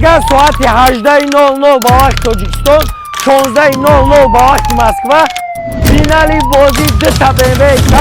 Соати 18:00 ба вақти Тоҷикистон, 16:00 ба вақти Москва финали бозӣ: дута BMW X7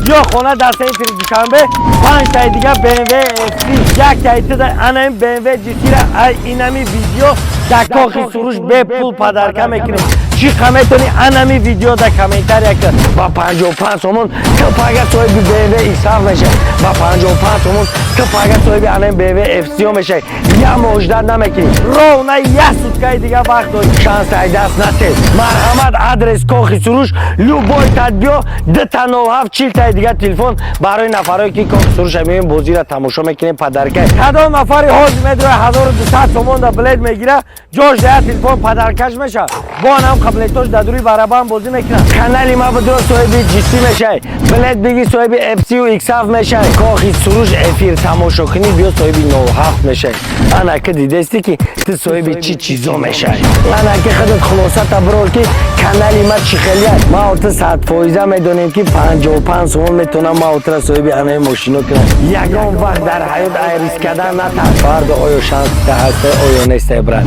ё хона дар центри Душанбе, панҷтаи дига BMW F3, яктаи туда анаим BMW G3. Инами видео дар Кохи Суруш бепул подарка мекунем. Чӣ қа метавонӣ, анами видео дар комментария кар. Ба 55 сомон ту пага соҳиби BMW X7 мешавӣ, ба 55 сомон ту пага соҳиби анаим BMW F3 мешавӣ. Я мождат намекунӣ, ровно як суткаи дига вақт дорӣ, шанс ай даст натед. Марҳамат, адрес Кохи Суруш, любой тадбиё, 2 та 07, 40 таи дига телефон барои нафарое ки Кохи Суруша меоем, бозиро тамошо мекунем, подарка. Кадом нафари ҳозир медрои, 1200 сомон да билет мегира, ҷош да телефон подаркаш мешавад. Бо анам қаблетош дар дури барабан бозӣ мекунад. Канали ма бидро, соҳиби GC мешавӣ, билет биги, соҳиби FC-ю X7 мешавӣ. Кохи Суруш эфир тамошо кунӣ, биё, соҳиби 07 мешавӣ. Ана ки дидести, ки ту соҳиби чӣ чизо мешавӣ. Ана ки худат хулосата бирор, ки канали ма чӣ хелият. Ма оту 100% медонем, ки 55 сомон метавонам ма отура соҳиби анаи мошино кунам. Ягон вақт дар ҳаёт ай риск кардан натарс. Фардо оё шанс ҳаста, оё несте, брат?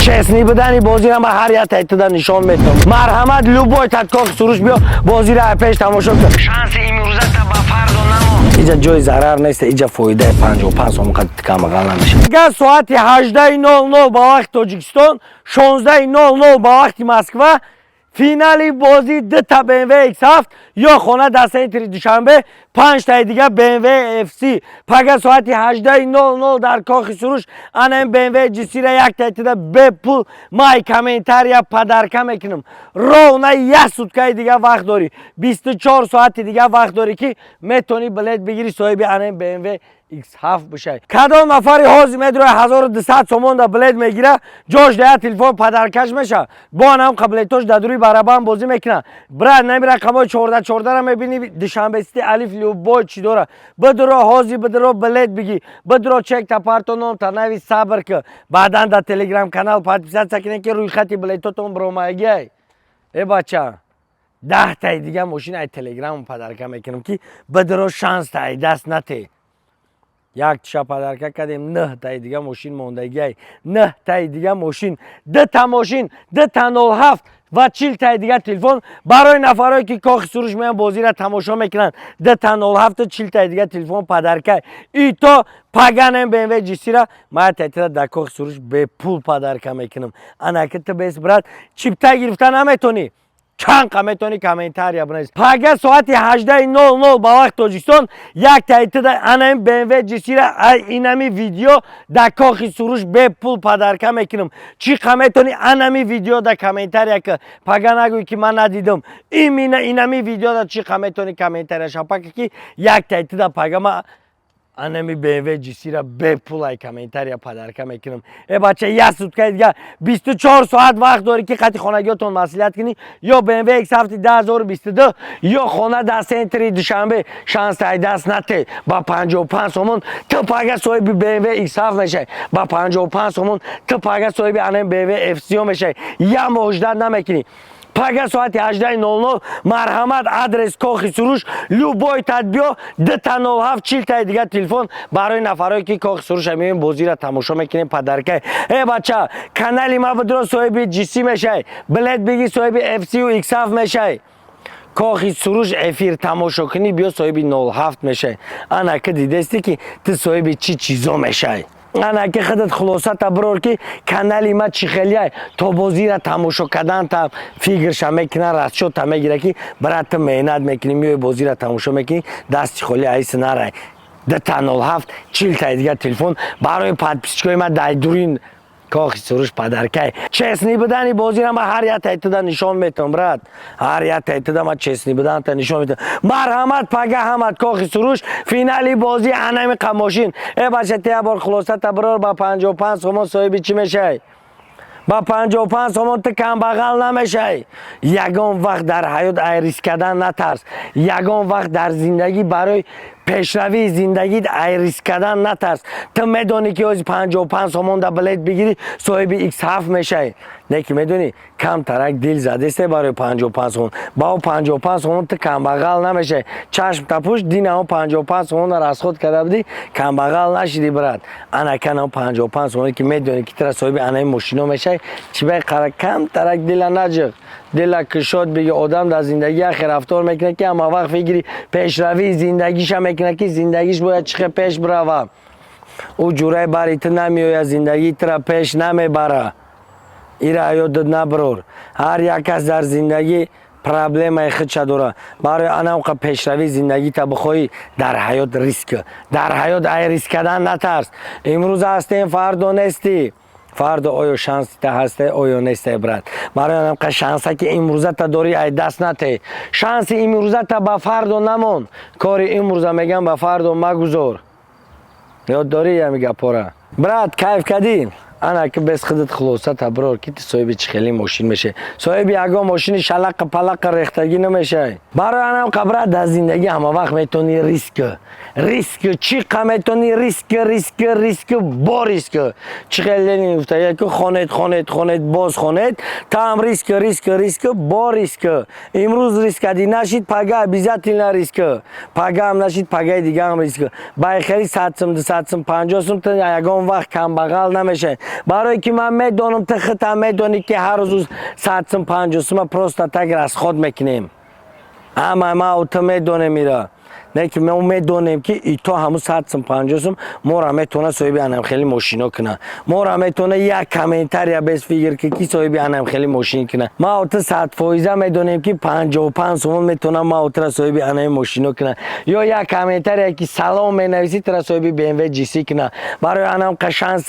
Честный будани бозиро ма ҳар як тайтуда нишон метавам. Марҳамат, любой тат Кохи Суруш биё, бозиро ай пеш тамошо кун. Шанси имрӯзата ба фардо намон. Иҷа ҷои зарар нест, иҷа фоидаи. 55 сомон қад камағал намешавад. Га соати 18:00 ба вақти Тоҷикистон, 16:00 ба вақти Москва финали бозӣ: дута BMW X7 ё хона дар центри Душанбе, панҷтаи дига BMW F3. Пага соати 18:00 дар Кохи Суруш анаим BMW GC-ра яктаи туда бепул май комментария подарка мекунам. Ровно як суткаи дига вақт дорӣ, 24 соати дига вақт дорӣ, ки метавонӣ билет бигирӣ, соҳиби анаим BMW X7 бишавӣ. Кадом нафари ҳозир медрои, 1200 сомон да билет мегира, ҷош да як телефон подаркаш мешавад. Бо анам қаблетош дар дури барабан бозӣ мекунад. Брат, нами рақамҳои 14 14-ра мебинӣ, Душанбе Сити, алиф, любой чӣ дора. Бидро ҳозир, бидро, билет бигӣ, бидро, чек та парто, ном та нави, сабр ки баъдан дар Телеграм канал подписаться кунед, ки рӯйхати билетотон биромагиай. Э бача, 10таи дига мошин ай Телеграм подарка мекунам, ки бидро, шанс та ай даст нате. Як тиша подарка кардем, нӯҳтаи дига мошин мондагиай, нӯҳтаи дига мошин: дута мошин, 2 та 07 ва 40таи дига телефон барои нафарое ки Кохи Суруш меян, бозиро тамошо мекунанд. 2 та 07-ту 40таи дига телефон подарка. И то паганем BMW GC-ра ма тайтира дар Кохи Суруш бепул подарка мекунам. Анаки ту бес, брат, чипта гирифта наметонӣ, чанд қа метавонӣ, комментария бинавис. Пага соати 18:00 ба вақти Тоҷикистон як тайтида анаим BMW GC-ра инами видео дар Кохи Суруш бепул подарка мекунам. Чӣ қа метавонӣ, анами видео дар комментария ки пага нагӯй, ки ман надидам. Имина инами видео да чӣ қа метавонӣ, комментария шапака, ки як тайтида пага ма анами BMW GC-ра бепул ай комментария подарка мекунам. Э бача, як суткаи дига, 24 соат вақт дорӣ, ки қати хонагиётон маслиҳат кунӣ: ё BMW X7 2022, ё хона дар центри Душанбе. Шанс ай даст нате. Ба 55 сомон ту пага соҳиби BMW X7 мешавӣ, ба 55 сомон ту пага соҳиби анами BMW F3 мешавӣ. Я мождат намекунӣ. Пага соати 18:00, марҳамат, адрес Кохи Суруш, любой тадбиё, 2 та 07, 40таи дига телефон барои нафарое ки Кохи Суруша меоем, бозиро тамошо мекунем, подарка. Э бача, канали ма бидро, соҳиби GC мешавӣ, билет биги, соҳиби FC-ю X7 мешавӣ. Кохи Суруш эфир тамошо кунӣ, биё, соҳиби 07 мешавӣ. Ана ки дидести, ки ту соҳиби чӣ чизо мешавӣ. Ана ки худат хулосата бирор, ки канали ма чӣ хелиай. То бозира тамошо кардан та фикрша мекуна, расчёта мегира, ки брат, ту меҳнат мекунӣ, меои, бозира тамошо мекунӣ, дасти холӣ айси нарай. 2 та 07, 40таи дига телефон барои подписчикои ма дар дурин Кохи Суруш подаркай. Честный будани бозира ма ҳар як тайтуда нишон метавам, брат, ҳар як тайтуда ма честный буданта нишон метавам. Марҳамат, пага ҳамат Кохи Суруш, финали бозӣ, анами мошин. Э бача, те бор хулосата бирор: ба 55 сомон соҳиби чӣ мешавӣ? Ба 55 сомон ту камбағал намешавӣ. Ягон вақт дар ҳаёт ай риск кардан натарс. Ягон вақт дар зиндагӣ барои пешравии зиндагит ай риск кардан натарс. Ту медонӣ, ки ози 55 сомон да билет бигирӣ, соҳиби X7 мешавӣ. Не ки медонӣ, камтарак дил задесте барои 55 сомон. Ба о 55 сомон ту камбағал намешавӣ. Чашм тапӯш, динао 55 сомонро расход карда будӣ, камбағал нашидӣ, брат. Анаканао 55 сомоне, ки медонӣ, ки тура соҳиби анаи мошино мешавӣ, чӣ бай қара камтарак дила наҷиқ, дила кушод биги. Одам дар зиндагӣ яхе рафтор мекунад, ки ҳама вақт фикри пешравии зиндагиша мекунад, ки зиндагиш бояд чӣ хел пеш бирава. Ӯ ҷурай бари ту намеояд, зиндагии тура пеш намебара. Ира ёдат набирор. Ҳар як кас дар зиндагӣ проблемаи худша дорад. Барои анамқа пешравии зиндагита бихоҳӣ, дар ҳаёт риск, дар ҳаёт ай риск кардан натарс. Имрӯз ҳастем, фардо нестӣ. Фардо оё шансита ҳасте, оё несте, брат? Барои анамқа шанса, ки имрӯзата дорӣ, ай даст нате. Шанси имрӯзата ба фардо намон. Кори имрӯза, мегам, ба фардо магузор. Ёд дорӣ ҳами гапора, брат? Кайф кардӣ? Ана ки без худат хулоса таброр, ки ту соҳиби чӣ хели мошин мешавӣ. Соҳиби ягон мошини шалақа палақа рехтагӣ намешавӣ. Барои анам қабрат, дар зиндагӣ ҳама вақт метавонӣ риск, риск, чӣ қа метавонӣ риск, риск, риск, бо риск. Чӣ хел Ленин гуфта, ки хонед, хонед, хонед, боз хонед, там риск, риск, риск, бо риск. Имрӯз риск кардӣ, нашид, пага обязательно риск, пагаам нашид, пагаи дигаам риск. Байхели 100 сум, 200 сум, 50 сум ту ягон вақт камбағал намешавӣ. Барое ки ман медонам, ту худтам медонӣ, ки ҳар рӯз 100 сум, 50 сума просто так расход мекунем. Ама ма ту медонем ира. Не ки мо медонем, ки ито ҳамун 100 сум, 50 сум мора метавона соҳиби анам хели мошино куна. Мора метавона як комментария без фикр ки соҳиби анам хели мошин куна. Ма ту 100% медонем, ки 55 сомон метавона ма тура соҳиби анаи мошино куна, ё як комментария, ки салом менависӣ, тура соҳиби БМВ GC куна. Барои анам қа шанс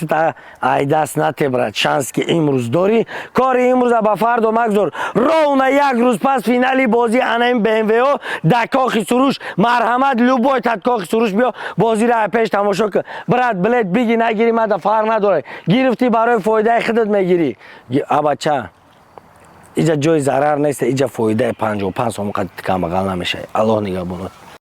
ай даст нате, брат. Шанс, ки имрӯз дорӣ, кори имрӯза ба фардо магузор. Ровно як рӯз пас финали бозии анаин БМВо дар Кохи Суруш. Марҳамат, любой тат Кохи Суруш биё, бозиро пеш тамошо кун, брат. Билет биги, нагири, мада фарқ надорад. Гирифтӣ, барои фоидаи худат мегирӣ, абача. Иҷа ҷои зарар нест, иҷа фоидаи 55 сом қад камбағал намешавӣ. Аллоҳ нигаҳбонат.